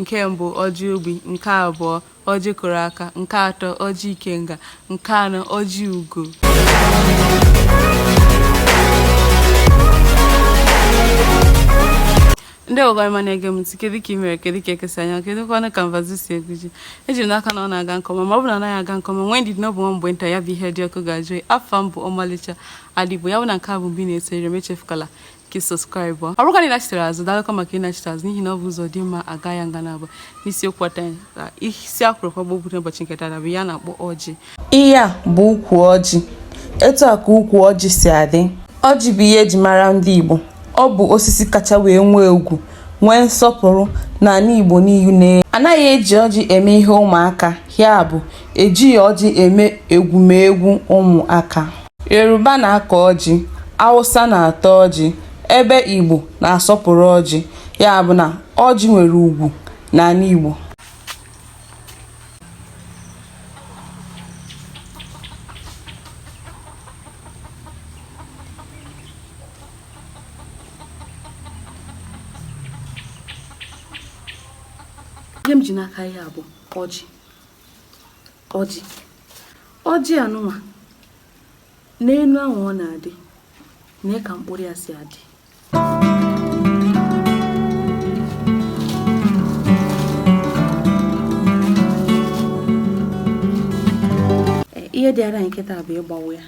Nke mbụ, ọjị ogbi. Nke abụọ, ọjị kụrụ aka. Nke atọ, ọjị ikenga. Nke anọ, ọjị ugo. Ndị ọgọma na-ege m ntị, kedu ka ị mere? Kedu ka ekesa anya? Kedu kwanụ ka mbazụ si eguji? Eji m n'aka na ọ na-aga nke ọma. Ma ọ bụ na ọ naghị aga nke ọma, nwee ndidi na ọ bụ nwa mgbe nta ya bụ ihe dị ọkụ ga-ajụ oyi. Afa m bụ Ọmalịcha Adigbo. Ya bụ na nke a bụ mgbe ị na-esonyere m, echefukwala ka ị subscribe. Ọ bụrụkwa na ị nachitere azụ, daalụkwa maka ịnachite azụ, n'ihi na ọ bụ ụzọ dị mma aga ya nga na-abụ n'isiokwu taa. Isi akwụrụ kwagbo n'ụbọchị nke taa bụ ya na-akpọ ọjị. Ihe a bụ ukwu ọjị. Etu a ka ukwu ọjị si adị. Ọjị bụ ihe eji mara ndị Igbo. Ọ bụ osisi kacha wee nwee ugwu, nwee nsọpụrụ n'ala Igbo niile. Anaghị eji ọjị eme ihe ụmụaka, ya bụ, ejighị ọjị eme egwumegwu ụmụaka. Yoruba na-akọ ọjị, Hausa na-ata ọjị, ebe Igbo na-asọpụrụ ọjị. Ya bụ na ọjị nwere ugwu n'ala Igbo. Ihe m ji n'aka ihe a bụ ọjị. Ọjị, ọjị anụnwa n'enu ahụ ọ na-adị na ka mkpụrụ ya si adị. Ihe dị ara nkịta bụ ịgbawa ya.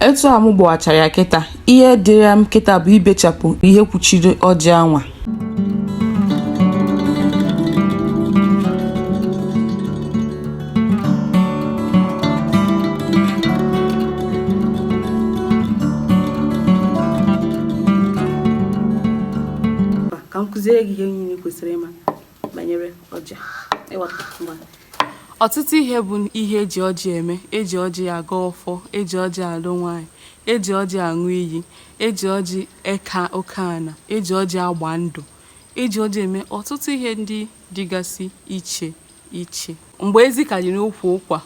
Etu a m gbawachara ya kịta, ihe dịrị m kịta bụ ibechapụ ihe kwuchiri ọjị anwa. Ka m kụziere gị ihe niile ị kwesịrị ịma banyere ọjị. Ịghọta? Ngwa. Ọtụtụ ihe bụ ihe eji ọjị eme. Eji ọjị agọ ọfọ, eji ọjị alụ nwaanyị, eji ọjị aṅụ iyi, eji ọjị eka oke ana, eji ọjị agba ndụ, eji ọjị eme ọtụtụ ihe ndị dịgasị iche iche. Mgbe ezi ka dị n'ukwu ụkwa,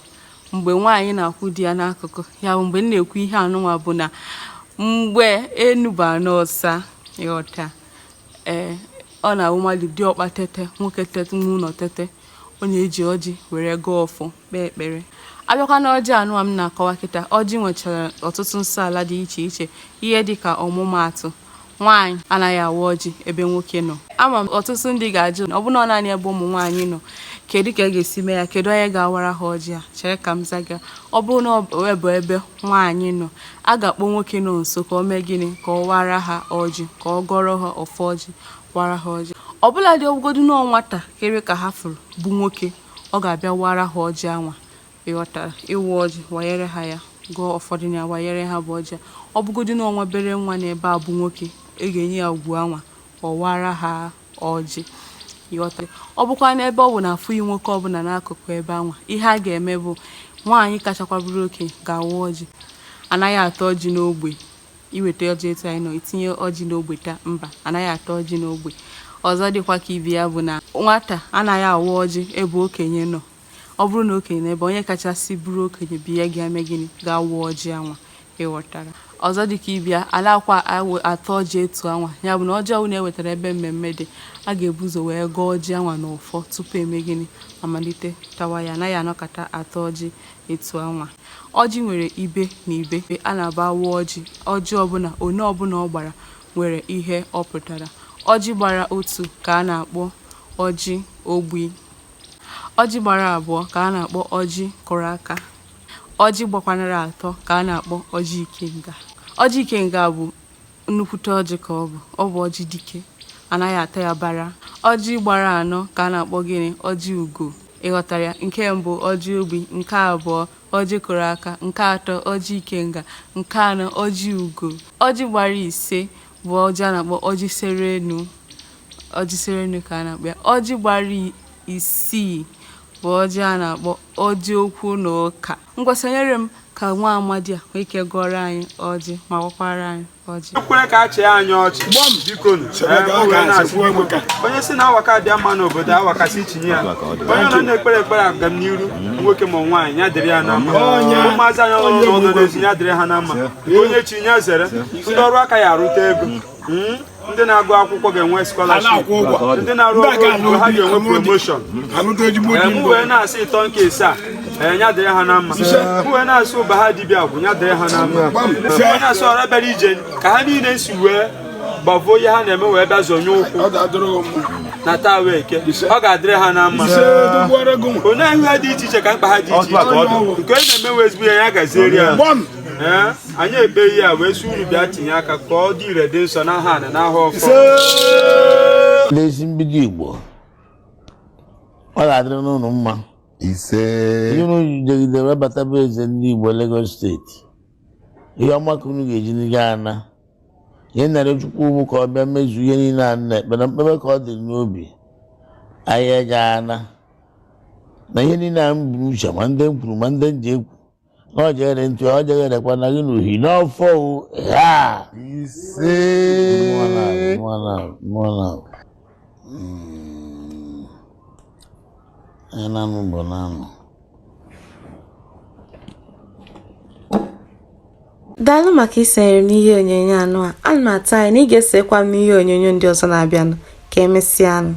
mgbe nwaanyị na-akwụ di ya n'akụkụ ya, bụ mgbe m na-ekwu ihe anụnwa, bụ na mgbe enu bụ anọ ọsa. Ịghọta? Ee, ọ na-awụ mmadụ diọkpa tete, nwoke tete, nwa ụlọ tete, ọ na-eji ọjị were gọọ ọfọ, kpee ekpere. Abịakwa na ọjị anụnwa m na-akọwa kịta, ọjị nwechara ọtụtụ nsọ ala dị iche iche. Ihe dịka ọmụmaatụ, nwaanyị anaghị awa ọjị ebe nwoke nọ. Ama m ọtụtụ ndị ga-ajụ, ọ bụ na ọ naanị ebe ụmụ nwaanyị nọ, kedu ka a ga-esi mee ya? Kedu onye ga-awara ha ọjị a? Chere ka m za gị. Ọ bụrụ na ọ bụ ebe nwaanyị nọ, a ga-akpọ nwoke nọ nso ka o mee gịnị? Ka ọ wara ha ọjị, ka ọ gọrọ ha ọfọ ọjị, wara ha ọjị. Ọbụladị ọbụgodu nọọ nwatakịrị ka ha fụrụ bụ nwoke, ọ ga-abịa wara ha ọjị anwa. Ịghọtara? Ịwa ọjị, wanyere ha ya, gụọ ụfọdụ na ya, wanyere ha bụ ọjị. Ọ bụgodu na ọnwa bere nwa n'ebe a bụ nwoke, ị ga-enye ya ugwu anwa, ọ wara ha ọjị. Ịghọtara? Ọ bụkwa n'ebe ọ bụ na afụghị nwoke ọbụla n'akụkụ ebe anwa, ihe a ga-eme bụ nwaanyị kachakwa bụrụ okenye ga-awa ọjị. Anaghị ata ọjị n'ogbe. Iweta ọjị etu anyị nọ, itinye ọjị n'ogbe taa, mba, anaghị ata ọjị n'ogbe. Ọzọ dịkwa ka ibe ya bụ na nwata anaghị awa ọjị ebe okenye nọ. Ọ bụrụ na okenye n'ebe, onye kachasị bụrụ okenye bụ ya ga-eme gịnị? Ga-awa ọjị anwa. Ịghọtara? Ọzọ dịka ibe ya, alakwa ata ọjị etu anwa. Ya bụ na ọjị ọbụla ewetara ebe mmemme dị, a ga-ebu ụzọ wee gọọ ọjị anwa n'ọfọ tupu eme gịnị? Amalite tawa ya. Anaghị anọkọta ata ọjị etu anwa. Ọjị nwere ibe na ibe. A na-aba awa ọjị. Ọjị ọbụla, one ọbụla ọ gbara, nwere ihe ọ pụtara. Ọjị gbara otu ka a na-akpọ ọjị ogbi. Ọjị gbara abụọ ka a na-akpọ ọjị kụrụ aka. Ọjị gbakwanara atọ ka a na-akpọ ọjị ikenga. Ọjị ikenga bụ nnukwute ọjị ka ọ bụ. Ọ bụ ọjị dike, anaghị ata ya bara. Ọjị gbara anọ ka a na-akpọ gịnị? Ọjị ugo. Ịghọtara ya? Nke mbụ, ọjị ogbi. Nke abụọ, ọjị kụrụ aka. Nke atọ, ọjị ikenga. Nke anọ, ọjị ugo. Ọjị gbara ise bụ ọjị a na-akpọ ọjị sere enu. Ọjị sere enu ka a na-akpọ ya. Ọjị gbara isii bụ ọjị a na-akpọ ọjị okwu na ụka. Ngwa, sonyere m. Ka nwa amadi a nwee ike gọọrọ anyị ọjị ma wakwara anyị ọjị. Ekwere ka a chịa anyị ọchị biko nụ. Onye sị na awaka dị mma n'obodo awaka si chinye ya. Onye nọ na-ekpere ekpere agamniru nwoke ma nwaanyị ya dịrị ya na mma. Ụmụazị anyị ọhụrụ n'ụlọ n'ezi ya dịrị ha na mma. Onye chi ya zere ndị ọrụ aka ya arụta ego. Ndị na-agụ akwụkwọ ga-enwe scholarship, ndị na-arụ ọrụ oyibo ha ga-enwe promotion. M wee na-asị ịtọ nke ise a ya dịrị ha na mma. M wee na-asị ụba ha dibịa agwụ ya dịrị ha na mma. Wee na-asị ọra bịara ije ka ha niile si wee gbavoo ihe ha na-eme wee bịa zonye ụkwụ na taa wee eke ọ ga-adịrị ha na mma. Onye ahụ ha dị iche iche ka mkpa ha dị iche iche nke onye na-emewe ezigbo ya ya gaziere ya. Ee, anyị ekpe ihe a wee sị unu bịa tinye aka ka ọ dị ire dị nsọ n'aha ana n'aha ọfọ. N'ezi mbido Igbo, ọ ga-adịrị n'ụnụ mma. Ise. Ihe unu jegidere bata bụ eze ndị Igbo Lagos steeti, ihe ọma ka unu ga-eji n'iga ana. Ihe nara Chukwu bụ ka ọ bịa mezuo ihe niile a na-ekpe na mkpebe ka ọ dị n'obi anyị eje ana na ihe niile a m buru uche ma ndị m kwuru ma ndị m ji ekwu na ọ jeghere ntụ ọ jegherekwa na gị n'uhi n'ọfọ ha. Ise. Nanụ bụ nanụ. Daalụ maka isonyere m n'ihe onyonyo anụ a. Ana m atụ anya na ị ga-esonyekwa m n'ihe onyonyo ndị ọzọ na-abịanụ. Ka emesịanụ.